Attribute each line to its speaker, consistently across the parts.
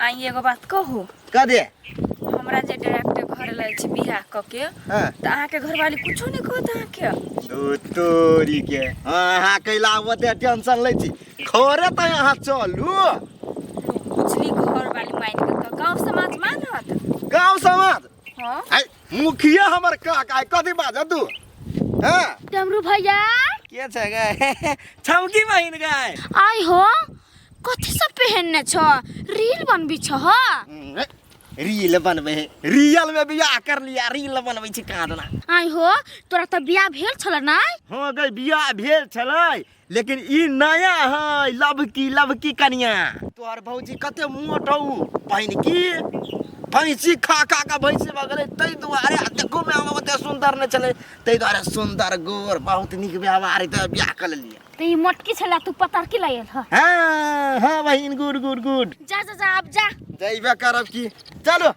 Speaker 1: आई एगो बात कहू
Speaker 2: कह दे
Speaker 1: हमरा जे डायरेक्ट घर लायल छी बियाह कऽ के
Speaker 2: हाँ।
Speaker 1: तऽ अहाँके घरवाली कुछो नहि कहत अहाँके
Speaker 2: दू तोरी के अहाँ कैला ओते टेंशन लै छी घरे तऽ अहाँ चलू
Speaker 1: बुझली घरवाली मानि गेल तऽ गाँव समाज मानत
Speaker 2: गाँव समाज
Speaker 1: हाँ
Speaker 2: आइ मुखिया हमर काक आइ कथी बाजत तू हाँ
Speaker 3: डमरू भैया
Speaker 2: के छै गै छमकी बहिन गै
Speaker 3: आइ हो कथी सब पहनने छ रील बनबी छ ह
Speaker 2: रील बनबै है रियल में बियाह कर लिया रील बनबै छी कादना
Speaker 3: आइ हो तोरा तऽ बियाह भेल छल ना
Speaker 2: हाँ गई बियाह भेल छलै लेकिन ई नया है लवकी लवकी कनिया तोहर भौजी कते मोट हौ बहिन की भैंसी खा खा के भैंसी भऽ गेलै ताहि दुआरे आ देखो में हम ओते सुन्दर नहि छलै ताहि दुआरे सुन्दर गोर बहुत नीक व्यवहार है तऽ बियाह कऽ लेलियै
Speaker 3: तऽ ई मोटकी छला तू पतरकी लायल ह
Speaker 2: हाँ हाँ बहिन गुड गुड गुड
Speaker 3: जा जा जा अब जा
Speaker 2: जैबे करब की चलो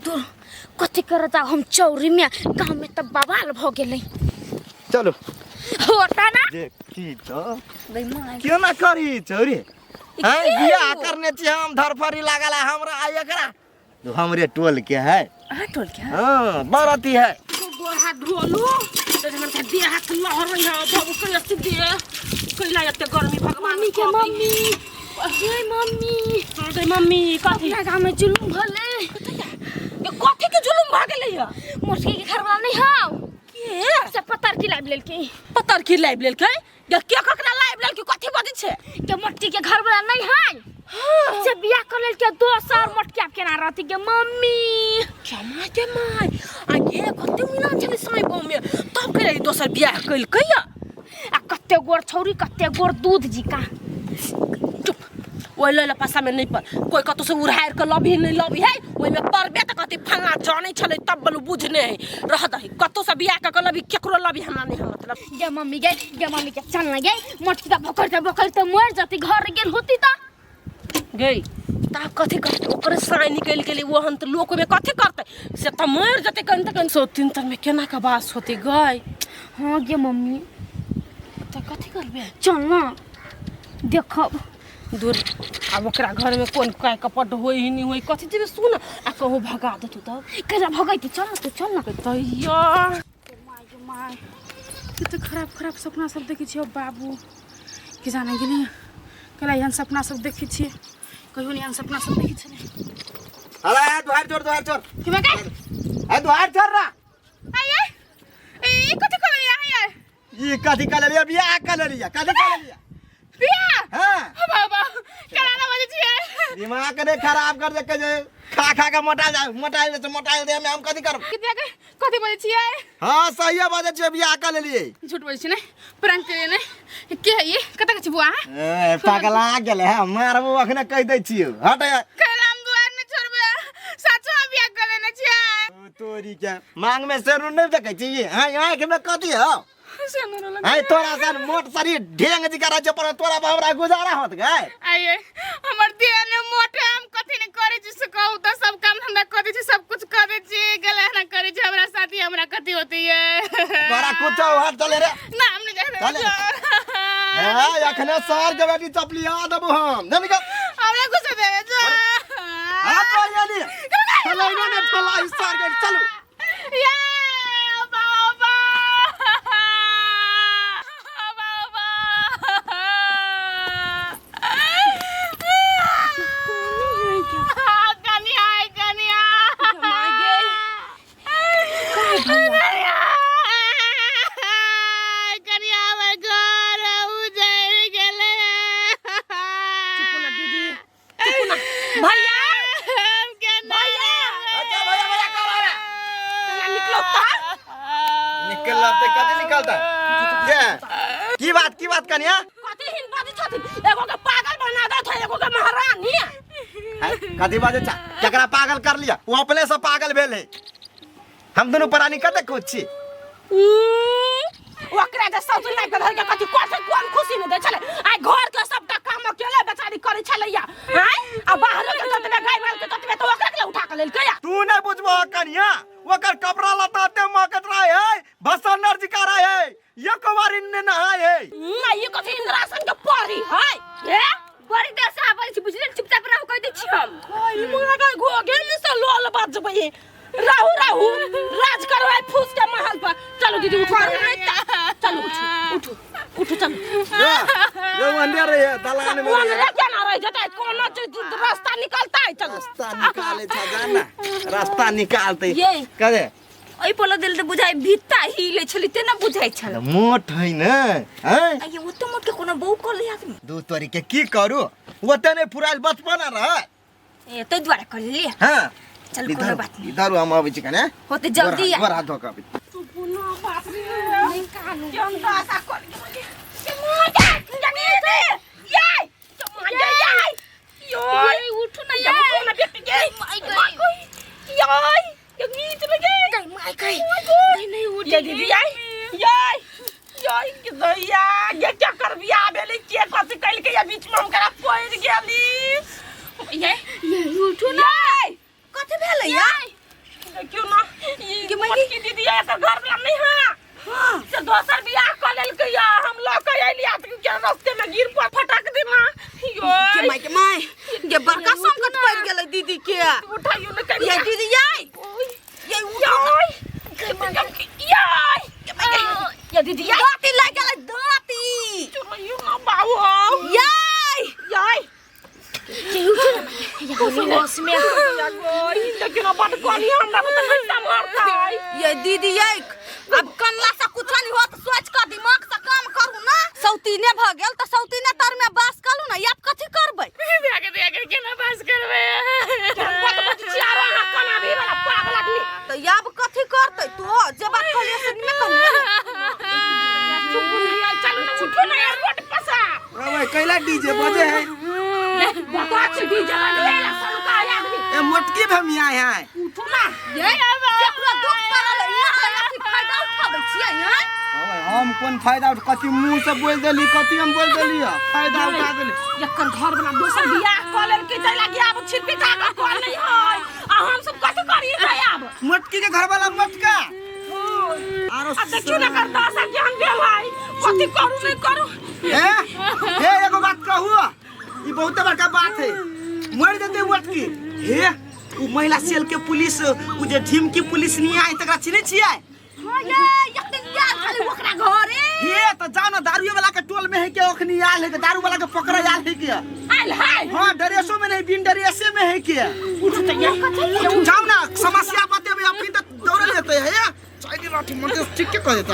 Speaker 3: दूर कथी कर जा हम चौरी में गाँव में तऽ बवाल भऽ गेलै
Speaker 2: चलो
Speaker 3: होता ना
Speaker 2: देखी तो
Speaker 1: गई माँ
Speaker 2: क्यों ना करी चौरी हैं बियाह करने छी हम धरफरी लागल है हमरा आ एकरा तो हमरे टोल के है
Speaker 1: अहाँ टोल के
Speaker 2: हाँ बराती है
Speaker 4: गोर हाथ धोलू तो हमर के देह हाथ लहर रही है बाबू कैला से देह कैला एते गर्मी भगवान
Speaker 3: मम्मी के मम्मी ये मम्मी
Speaker 4: गे मम्मी कथी
Speaker 3: अपना गाँव में जुलूम भले
Speaker 4: ये कथी के जुलुम भऽ गेलै या
Speaker 3: मोटकी के घर वाला नहीं हौ
Speaker 4: के
Speaker 3: से पतर की लाबि लेलकै
Speaker 4: पतर की लाइब लेलकै या के ककरा लाइब लेलकै कथी बजै छै
Speaker 3: के मोटकी के घर वाला नहीं है से बियाह कर लेलकै दोसर मोटकी आब केना रहती के मम्मी
Speaker 4: के माय के माय आ गे कते मिला छलै साई गाँव में तब के दोसर बियाह केलकै या
Speaker 3: आ कते गोर छौरी कते गोर दूध जिका
Speaker 4: चुप ओहि लऽ पासा में नहीं पर कोई कतौ से उड़ारि के लबही नहीं लबही है ओहिमे पड़बे तऽ कथी फल्लाँ जानै छलै तब बोलू बुझने है रह दही कतौ से बियाह कऽ के लबही केकरो लबही हमरा नहीं है मतलब
Speaker 3: गे मम्मी गे गे मम्मी के चल ना गे मोटकी तऽ पकड़ते पकड़ते मर जती घर गेल होती तऽ
Speaker 4: गई तब कथी करतै ओकरे साँइ निकलि गेलै ओहन तऽ लोक ओहिमे कथी करतै से तऽ मरि जेतै कनि तऽ कनि सौ तीन तरमे केना कऽ बास होतै गई
Speaker 3: हाँ गे मम्मी
Speaker 4: तऽ कथी करबै
Speaker 3: चल ना देखब
Speaker 4: दूर आब ओकरा घरमे कोन काय कपट होइ ही नहि होइ कथी जेबै सुन आ कहूँ भगा देतौ तब
Speaker 3: कैला भगैती चल ना तू चल ना
Speaker 4: तैया
Speaker 3: माय
Speaker 5: कते खराब खराब सपना सब देखै छियै बाबू के जाने गेलियै कैला एहन सपना सब देखै छियै कहियो नहि एहन सपना सब देखै छलियै
Speaker 2: अरे दुहार छोड़ दुहार छोड़
Speaker 5: की बात
Speaker 2: ए दुहार छोड़ रा
Speaker 5: आये ए कथी करैया आये
Speaker 2: ई कथी कर लेलियै बियाह कर लेलियै कथी कर लेलियै
Speaker 5: बियाह
Speaker 2: हाँ
Speaker 5: बाबा केना ना बजै छियै
Speaker 2: दिमाग ने खराब कर दे के जे खा खा के मोटा जा मोटा दे मोटा दे में हम कथी करब
Speaker 5: कितना के कथी बजै छियै
Speaker 2: हाँ सही बात छै बियाह कर लेलियै
Speaker 5: झूठ बजै छियै ने प्रांक करियै ने के है ये कतऽ के छी बुआ
Speaker 2: ए, पगला गेलै है मारबो अखने कहि दै छियौ हट
Speaker 5: कैला हम दुआर नहि छोड़बै सचो बियाह कर लेने छियै
Speaker 2: तोरी के मांग में सेरू नहीं देखै छी हाँ आँख में कथी हौ
Speaker 5: से नहि लग
Speaker 2: है तोरा सन मोट शरीर ढेंग जी करै छै पर तोरा पर हमरा गुजारा होत गए
Speaker 5: आइए हमर देह ने मोट है, हम कथी नहीं करै छी से कहू तऽ सब काम धंधा कऽ दै छी सब कुछ कऽ दै छी गेलै एना करै छी हमरा साथी हमरा कथी होती है
Speaker 2: तोरा कुछ हट चले रे
Speaker 5: ना हम नहीं जाए
Speaker 2: चले। है अखने सर के बेटी चपली आ देबो हम नहीं निकल
Speaker 5: हमरा कुछ देवे जो
Speaker 2: हाथ पर यानी चलो ने ठला इस सर के चलो
Speaker 5: या बाबा बाबा कनिया कनिया कनिया हमर घर उजड़ गेलै
Speaker 4: चुप ना दीदी चुप ना भैया
Speaker 5: हम केना
Speaker 2: अच्छा भैया भैया कर रे
Speaker 4: केना निकलो ता
Speaker 2: निकलते कथी निकलता के की बात कनिया
Speaker 4: कथी हिन बाजी छथिन एगो के पागल बना दे था एगो के महारानी
Speaker 2: है, कथी बाजे छा केकरा पागल कर लिया वो अपने से पागल भेल है हम दुनू प्राणी कते खुश छी
Speaker 4: ओकरा जे सब लाइफ के धर के कथी कोन कोन खुशी में दै छलै आइ घर के सबटा काम अकेले बेचारी करै छलैया आइ आ बाहर के ततबे गाय माल के ततबे तऽ ओकरा के उठा के लेलकै या
Speaker 2: तू नहीं बुझबो कनिया ओकर कपड़ा लत्ता ते महकत रहे है भसन्नर जी का रहे है एक बार ने नहाए है
Speaker 4: ना ई कथी इंद्रासन के परी है ए
Speaker 3: बड़ी देर से आबै छी बुझलियै चुपचाप रहू कहि दै छियौ
Speaker 1: हम।
Speaker 4: ई मुंगा के घोघे में से लोल बजबै राहु राहु राज करवाए फूस के महल पर। चलो दीदी उठो, चलो उठो उठो उठो चलो।
Speaker 2: यो अंधेर रहे दलान में
Speaker 4: कौन रे केना रह जतै, कोनो चीज रास्ता निकलतै। चलो
Speaker 2: रास्ता निकाले छ जाना, रास्ता निकालते
Speaker 1: ये।
Speaker 2: कहे
Speaker 1: ओइ पोला देल त बुझाइ भित्ता हिले छली तेना बुझाइ छल।
Speaker 2: मोट है न हैं
Speaker 1: आये ओते मोट के कोनो बहु कर ले आदमी।
Speaker 2: दू तोरी के की करू, ओते नै फुराइल बचपन रह
Speaker 1: ए तै दुआरे कर ले।
Speaker 2: हां
Speaker 1: चल कोनो बात नहीं,
Speaker 2: इधर हम आबै छी कने
Speaker 1: होते जल्दी आ।
Speaker 2: गोर हाथ धो के आबै।
Speaker 4: चुप ना बाप रे, केहन दशा कर के मोटा जनी दे ये ये ये यो
Speaker 3: उठू ना
Speaker 4: ये उठू ना बेटी के
Speaker 3: माय गई
Speaker 4: ये ये नीच में गई
Speaker 3: गई my गई नहीं नहीं उठ
Speaker 4: ये दीदी ये ये ये के दैया ये क्या कर बिया भेलै के कथि कैल के ये बीच में हम करा पड़ि गेली। ये
Speaker 3: ये उठू ना,
Speaker 1: कथि भेलै यार?
Speaker 4: देखियो ना ई मोटकी दीदी एकर घर वाला नहीं है से दोसर बियाह कऽ लेलकै या हम लऽ के अयली आ के रास्ते में गिर पर फटक देना। यो
Speaker 1: के my के my ये बड़का संकट पड़ गेलै दीदी के।
Speaker 4: उठाइयो ने कनी
Speaker 1: ये दीदी ये ये उठो ना।
Speaker 4: ये ये दीदी ये
Speaker 1: दाँती लागि गेलै दाँती।
Speaker 4: चलो ना बाबू
Speaker 1: ये
Speaker 4: ये
Speaker 3: होश में
Speaker 4: देखियो ना बड कहली हमरा त नहीं संभालतै।
Speaker 1: ये दीदी ये अब कनला से कुछ नहीं होत, सोच के दिमाग से काम करू ना। सौतीने भ गेल त सौतीने तर में बास करू ना, आब कथि करबै?
Speaker 5: बियाह के बियाह के केना बास करबै?
Speaker 4: बड बड चियारो अहाँ कना भी वाला पागल आदमी।
Speaker 1: त आब कथि करतै? तो जे बात कहलियै से ने कहलियै।
Speaker 4: चुप नहीं चलू ना उठो ना यार रोड पसा।
Speaker 2: ओए कैला डीजे बजे है?
Speaker 4: बता छी डीजे बजे है सलका आदमी।
Speaker 2: ए मोटकी भमिया है
Speaker 4: उठो ना।
Speaker 1: ये केकरो दुख पड़ल यहाँ अथि फायदा उठाबै छियै हैं?
Speaker 2: ओए हम कोन फायदा उठ, कथि मुंह से बोल देली, कथि हम बोल देली, फायदा उठा देली।
Speaker 4: एकर घर वाला दोसर बियाह कऽ लेलकै तै लागी आब छिरपी खा कऽ कऽ नहीं है आ हम सब कथि करी तै आब
Speaker 2: मोटकी के घर वाला मोटका आरो
Speaker 4: आ देखियो ना कर दशा केहन भेल है, कथि करू नहीं करू।
Speaker 2: ए ए एगो बात कहू, ई बहुत बड़का बात है, मर जेतै मोटकी। हे उ महिला सेल के पुलिस, उ जे ढिमकी पुलिस नहीं आय तकरा चिन्है छियै?
Speaker 1: हां ये एक दिन गेल छलै ओकरा घरे।
Speaker 2: हे त जाओ ना दारूए वाला के टोल में है के ओखनी आयल है के दारू वाला के पकड़ आयल है के
Speaker 4: आयल है।
Speaker 2: हां ड्रेसो में नहीं, बिन ड्रेसे में है के।
Speaker 4: उठ त ये
Speaker 2: जाओ ना समस्या बतेबै अखनी त दौड़ल जेतै हे। चाइदी लाठी मन ठीक के कह देता।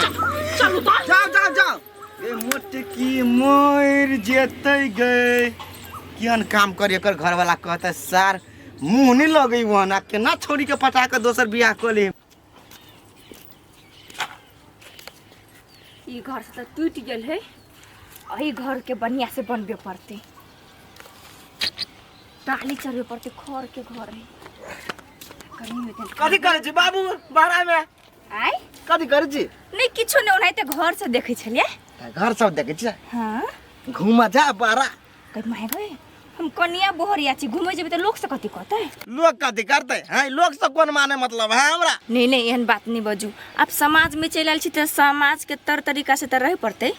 Speaker 4: चलू त
Speaker 2: जाओ जाओ जाओ। ए मोटकी मर जेतै गए, केहन काम करी एकर घर वाला कहता सार मुंह नहीं लगै वहन आ केना छोड़ी के पटा के दोसर बियाह कऽ ले।
Speaker 1: ई घर से त टूट गेल है, एही घर के बढ़िया से बनबे पड़तै, टाली चढ़बे पड़तै, खर के घर है।
Speaker 2: कथी करै छी बाबू बाहरा में?
Speaker 1: आय
Speaker 2: कथी करै छी?
Speaker 1: नहीं किछो नहीं, ओनाहिते घर से देखै छलियै।
Speaker 2: घर सब देखै छियै?
Speaker 1: हां
Speaker 2: घुमा जा बाहरा।
Speaker 1: कहि my गए हम कनिया बोहरिया छी, घुमै जेबै त लोक से कथी कहतै?
Speaker 2: लोक कथी करतै हैं? लोक से कोन माने मतलब है हमरा?
Speaker 1: नहीं नहीं एहन बात नहीं बजू, आप समाज में चलि आयल छी त समाज के तर तरीका से त रहे पड़तै।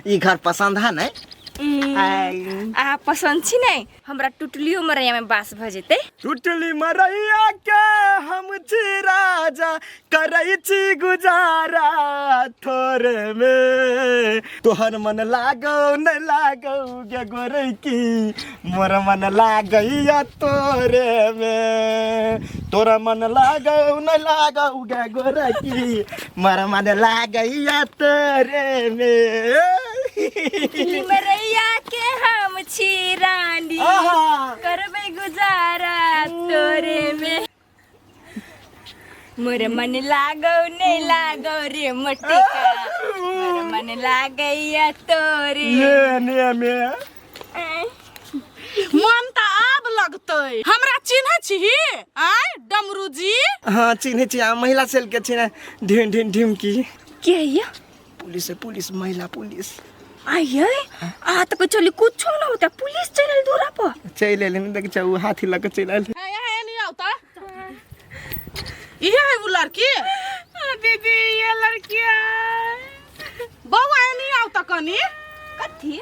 Speaker 2: ई घर पसंद है नहीं?
Speaker 1: आ पसंद छी नहीं, हमरा टुटलियो मरैया में बास भ जेतै।
Speaker 2: टुटली मरैया के हम छी राजा, करै छी गुजारा थोरे में। तोहर मन लागौ न लागौ गे गोरै की, मोर मन लागैया तोरे में। तोरा मन लागौ न लागौ गे गोरै की, मोर मन लागैया तोरे में।
Speaker 1: मरैया के हम छी रानी, करबै गुजारा तोरे में। मोर मन लागौ नहीं लागौ रे मोटका, मोर मन लागैया तोरे
Speaker 2: ने में।
Speaker 4: मन त आब लगतै। हमरा चिन्है छी आय डमरू जी?
Speaker 2: हां चिन्है छी, आ महिला सेल के छिनै ढिम ढिम ढिम की
Speaker 1: के है?
Speaker 2: पुलिस है, पुलिस, महिला पुलिस।
Speaker 1: आइए आ त कोई चली कुछो न होता, पुलिस चलल दूरा पर
Speaker 2: चलि एलै ने, देख उ हाथी लऽ के चलि आयल।
Speaker 4: है है नहीं आवता इहे है वो लड़की?
Speaker 5: दीदी ये लड़की
Speaker 4: बौआ नहीं आवता कनी।
Speaker 1: कथी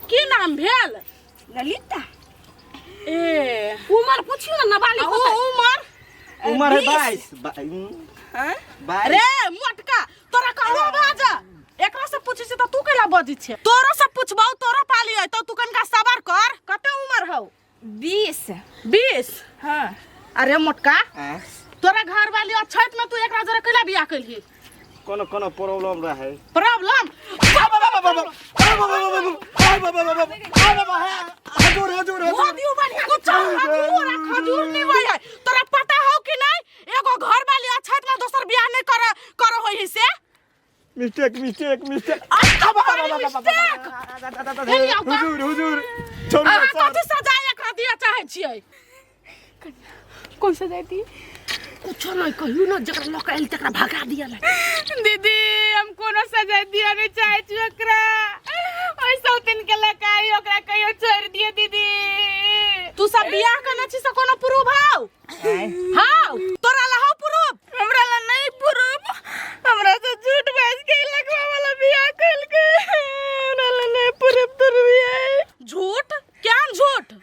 Speaker 4: की नाम भेल?
Speaker 1: ललिता।
Speaker 4: ए उमर पूछियो ना नाबालिग
Speaker 1: आ उ
Speaker 4: होतै।
Speaker 1: उमर
Speaker 2: उमर है 22
Speaker 5: हाँ?
Speaker 2: 22।
Speaker 1: रे मोटका तोरा कहलो बाज एकरा से पूछै छै त तू कैला बजै छै तोरो से पुछबौ तोरो पाली है तो तू कनका सबर कर कते उमर हौ
Speaker 5: 20।
Speaker 1: 20।
Speaker 5: हाँ।
Speaker 1: अरे मोटका
Speaker 2: आँय?
Speaker 1: तोरा घर वाली अछैत में तू एकरा जरे कैला बियाह कैलही
Speaker 2: कोनो कोनो प्रॉब्लम रहे
Speaker 1: प्रॉब्लम
Speaker 2: हजूर हजूर
Speaker 1: वो
Speaker 2: हजूर
Speaker 1: दियो बढ़िया कुछ खजूर आ खजूर नहीं होय है तोरा पता हौ कि नहीं एगो घर वाली अछैत में दोसर बियाह नहीं कर कर होई से
Speaker 2: मिस्टेक मिस्टेक मिस्टेक
Speaker 1: मिस्टेक
Speaker 2: हुजूर हुजूर छोड़ू
Speaker 1: अहाँ
Speaker 2: सर
Speaker 1: कथी सजाय एकरा दिया चाहै छियै
Speaker 5: कौन सजा दी
Speaker 4: कुछो नहीं कहियो ना जकरा लऽ के आयल तकरा भगा दिया ला
Speaker 5: दीदी हम कोनो सजा दिया नहीं चाहे छी ओकरा ओइ सौतिन के लकाई ओकरा कहियो छोड़ दिए दीदी
Speaker 1: तू सब बियाह करने छी से कोनो प्रूफ हौ हौ तोरा ला हौ प्रूफ
Speaker 5: हमरा ला नहीं प्रूफ हमरा से झूठ बाज के लगवा वाला बियाह कइल के हमरा ला नहीं प्रूफ तोर बियाह
Speaker 1: झूठ केहन झूठ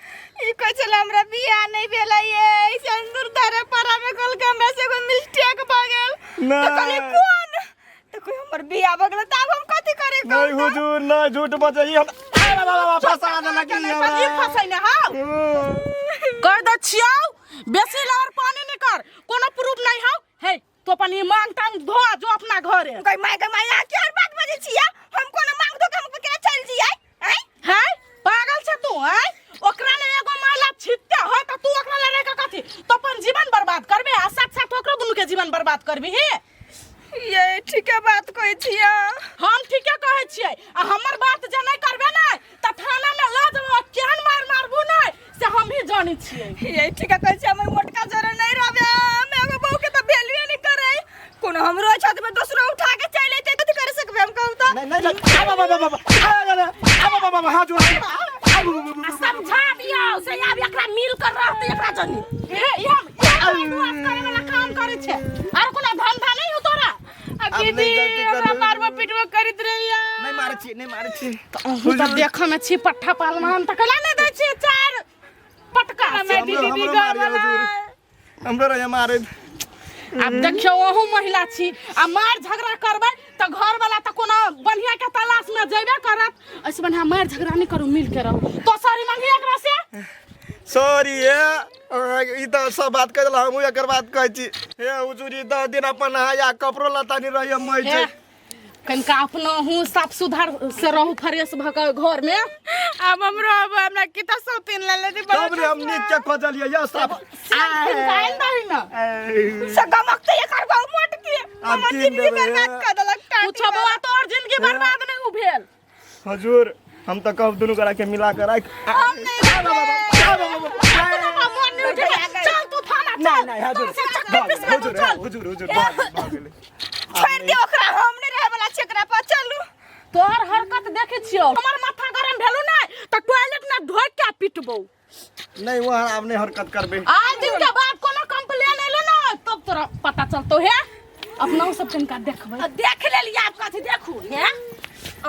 Speaker 5: ई कहै छलै हमरा बियाह नहीं भेलै ये सिंदूर धरे परा में कहल के हमरा से एगो मिस्टेक भ गेल
Speaker 2: नहीं।
Speaker 5: तो कहली कोन तो कोई हमर बियाह भ गेल तब हम कथी करे
Speaker 2: नहीं हुजूर नहीं झूठ बजै हम फंसा देलक ई
Speaker 1: ई
Speaker 2: हमरा
Speaker 1: फसैने हौ कह दे छियौ बेसी लहर पानी नहीं कर कोनो प्रूफ नहीं हौ हे तो अपन ई मांग तांग धो जो अपना घरे
Speaker 5: गई माय गई माय की हर बात बजै छियै हम कोनो मांग दो के हम केना चल जियै आँय
Speaker 1: है पागल छे तू है ओकरा ले एगो माला छिटते हो त तू ओकरा ले रह के कथी तो अपन जीवन बर्बाद करबे आ साथ साथ ओकरो दुनू के जीवन बर्बाद करबी हे
Speaker 5: ये ठीके बात कहै छियै
Speaker 1: हम ठीके कहै छियै आ हमर बात जे नहीं करबे ने त थाना में ल जेबो केहन मार मारबू नै से हम ही जानै छियै
Speaker 5: ये ठीके कहै छियै हम मोटका जरे नहीं रहबे हम एगो बहू के त वैल्यूए नहीं करे कोनो हमरो छत में दोसरो उठा के चल अइते कथी करे सकबे हम कहू त
Speaker 2: नहीं नहीं आ बाबा बाबा आ बाबा बाबा हाथ जोड़
Speaker 4: आ समझा दियो से आब एकरा मिल कर रहते एकरा जनी
Speaker 1: हे ई हम ई हम बकवास करे वाला काम करे छे आर कोनो धंधा नहीं हो तोरा
Speaker 5: आ
Speaker 2: अब
Speaker 5: दीदी
Speaker 2: नहीं गलती
Speaker 5: हमरा
Speaker 2: करबै।
Speaker 5: मारबो पिटबो करैत रहिया
Speaker 2: नहीं मारै छी नहीं मारै छी
Speaker 1: अहूँ तऽ देखऽ में छी पट्ठा पहलवान तऽ कैला नहि दै छियै चार पटका
Speaker 5: हमे
Speaker 2: हमरो-
Speaker 5: दीदी
Speaker 2: हमरो
Speaker 5: घर
Speaker 2: मारिया
Speaker 5: वाला
Speaker 2: हुजूर। हमरो रहे मारे
Speaker 1: आब देखियौ अहूँ महिला छी आ मार झगड़ा करबै तऽ घर वाला तऽ कोनो बढ़िया के तलाश में जेबे करत ऐसे बढ़िया मार झगड़ा नहीं करू मिल के रहू तो सॉरी मांगी एकरा से
Speaker 2: सॉरी हे ई तऽ सब बात कह देला हमहूँ एकर बात कहै छी हे हुजूर ई 10 दिन अपन नहाया कपड़ो लत्ता नहीं रहिए मै
Speaker 1: हे
Speaker 2: छै
Speaker 1: कनिका अपना हूँ साफ सुधार से रहू फ्रेश भऽ के घर में
Speaker 5: आब हमरो अब हमरा किता सौतीन ले लेती
Speaker 2: तब रे हम नीक के खोजलियै यौ साफ
Speaker 1: आयल दही ना
Speaker 5: से गमकते एकर बहु मोट के
Speaker 2: आब
Speaker 5: हमर
Speaker 2: कीन
Speaker 5: जिंदगी
Speaker 2: देबै,
Speaker 5: बर्बाद कर देलक टाटी
Speaker 1: पूछो बौआ तोहर जिंदगी बर्बाद नहीं उ भेल
Speaker 2: हुजूर हम तऽ कहब दुनू गोरा के मिला के राख
Speaker 5: हम नहीं
Speaker 1: अपना मोन नहीं उठे चल तू थाना चल
Speaker 2: नहीं नहीं हुजूर
Speaker 1: तोरा से चक्कर पिस में तू
Speaker 2: हुजूर
Speaker 1: चल
Speaker 2: हुजूर हुजूर भाग गेलै
Speaker 5: छोड़ दे ओकरा हम नहीं रहे वाला छी ओकरा पर चलू
Speaker 1: तोहर हरकत देखै छियौ हमर माथा गरम भेलौ नै तऽ टॉयलेट में ढोक के पिटबौ
Speaker 2: नहीं वहाँ आब नहीं हरकत करबे
Speaker 1: आज दिन के बाद कोनो कंप्लेन एलो ना तब तोरा पता चलतो हे अपना सब तनिका देखबै
Speaker 4: आ देख लेलियै आब कथी देखू हैं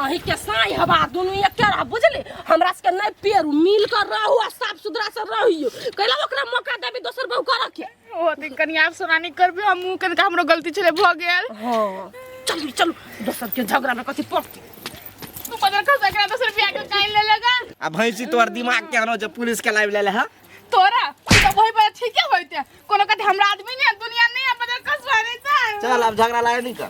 Speaker 4: अहीं के साई हवा दुनू एके रह बुझली हमरा सबके नहीं पेरू मिल कर रहू आ साफ सुथरा से रहियो कैला ओकरा मौका देबी दोसर बहु करऽ के
Speaker 5: ओ दिन कनी आप सोनानी करबे हमहूँ कनिका हमरो गलती छले भऽ गेल
Speaker 4: हाँ चलू चलू दोसर के झगड़ा में कथी पड़तै
Speaker 5: तू बदल खसा एकरा दोसर बियाह के काइन ले लेगा
Speaker 2: आ भैंसी तोहर दिमाग के आनो जे पुलिस के लाइव ले ले हा
Speaker 5: तोरा तू तो वही पर ठीके होइते कोनो कथी हमरा आदमी नहीं है दुनिया नहीं है बदल खसवा नहीं
Speaker 2: चल अब झगड़ा लाए नहीं कर